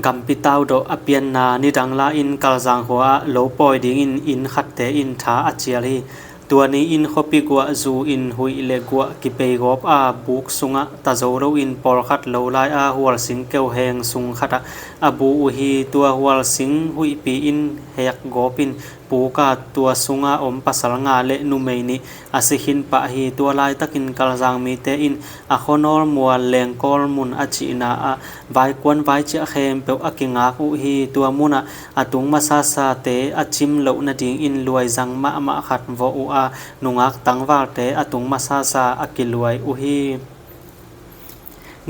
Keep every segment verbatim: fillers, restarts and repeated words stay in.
Gampi taudawh a pianna nidang lai-in Kalzang khua-ah lo pawi dingin inn khatte in tha a cial hi. Tua ni-in khuapi guah zu-in huih le guah kipei gawp a, buk sungah tazo loin pawlkhat lo lai-a hualsing keuheng sung khatah a bu uh hi. Tua hualsing huihpi in hek gawpin puk a, tua sunga om pasal nga le numei nih a si khin pah hi. Tua laitakin Kalzang mite in a khuanawl mual Lengkawl mun a cihna ah vaikuan vaiciah khempeuh a kingak uh hi. Tua munah a tung masasate a cim loh nadingin luaizang mahmah khat vawh uh a, nungak tangvalte a tung masasa a kiluai uh hi.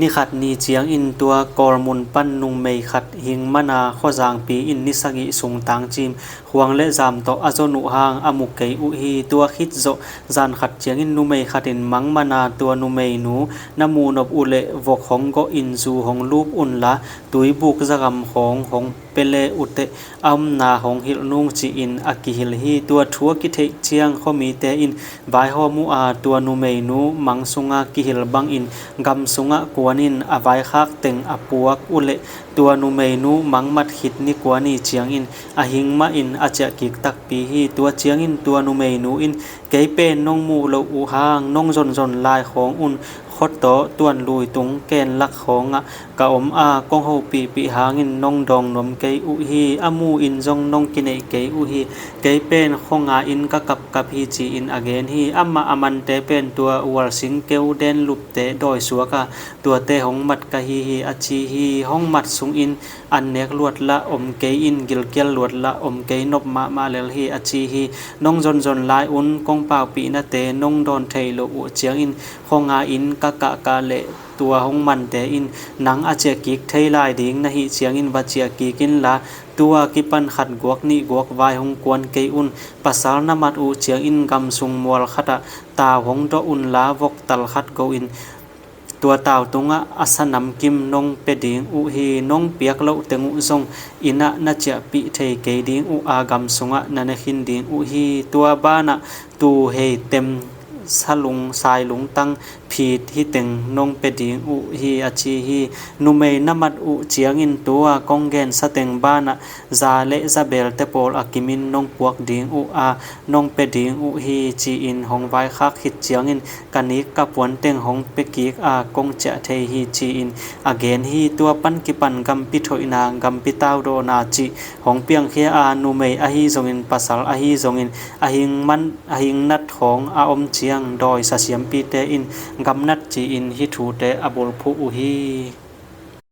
Nikhat ni ciangin tua Kawlmun pan numei khat hing mana khuazangpi in ni sagih sung tangcim khuang le zam tawh a zon uh hang a mu kei uh hi. Tua khit zawh zan khat ciangin numei khat in mang mana tua numeinu na muhnop uh leh vok hong gawh in zu hong lup unla tuibuk zagam khawng hong pele uh teh a omna hong hilh nung ci-in a kihilh hi. Tua thu a kitheih ciang khuamite in vaihawm uh a, tua numeinu mang sunga kihilh bangin gam sungah kuan in a vaikhak teng a puak uh leh tua numeinu mang mat khit ni kua ni ciangin a hing mahin a ciah kik takpi hi. Tua ciangin tua numeinu in kei pen nong muh loh uh hang nong zonzon lai khawng un khuataw tuanlui tung kenlak khawngah ka om a, kong hopihpih hangin nong dawng nuam kei uh hi. A mu in zong nong kineih kei uh hi. Kei pen khuanga in ka kapkap hi ci-in a gen hi. Amah a mante pen tua hualsing keu denlupte dawi suak a, tuate hong mat ka hi hi a ci hi. Hong mat sungin an nek luat lah om kei in gilkial luat lah om kei nop mahmah lel hi a ci hi. Nong zonzon lai un kong paupihnate nong dawn thei loh uh ciangin khuanga in ka kahkah leh tua hong mante in nang a ciah kik thei lai ding na hih ciangin va ciah kik inla tua kipan khat guak nih guak vai hong kuan kei un. Pasal na mat uh ciangin gam sung mual khatah tau hong dawh unla voktal khat go in tua tau tungah a sa namkim nong pia ding uh hi. Nong piak loh teng uh zong innah na ciahpih thei kei ding uh a, gam sungah na ne khin ding uh hi. Tua banah tuu hei tem salung sailungtang phit hi teng nong pia ding uh hi a ci hi. Numei na mat uh ciangin tua kong gensa teng banah za le zabelte pawl a kimin nong puak ding uh a, nong pia ding uh hi ci-in hong vaikhak khit ciangin ka nik ka puan teng hong pia kik a, kong ciah thei hi ci-in a gen hi. Tua pan kipan gampi thoihna, gampi taudawhna cih hong piangkhia a, numei ahi zongin pasal ahi zongin a hing man a hing nat khawng a om ciang dawi sasiampite in gamnat ci-in hih thute a bulphuh uh hi.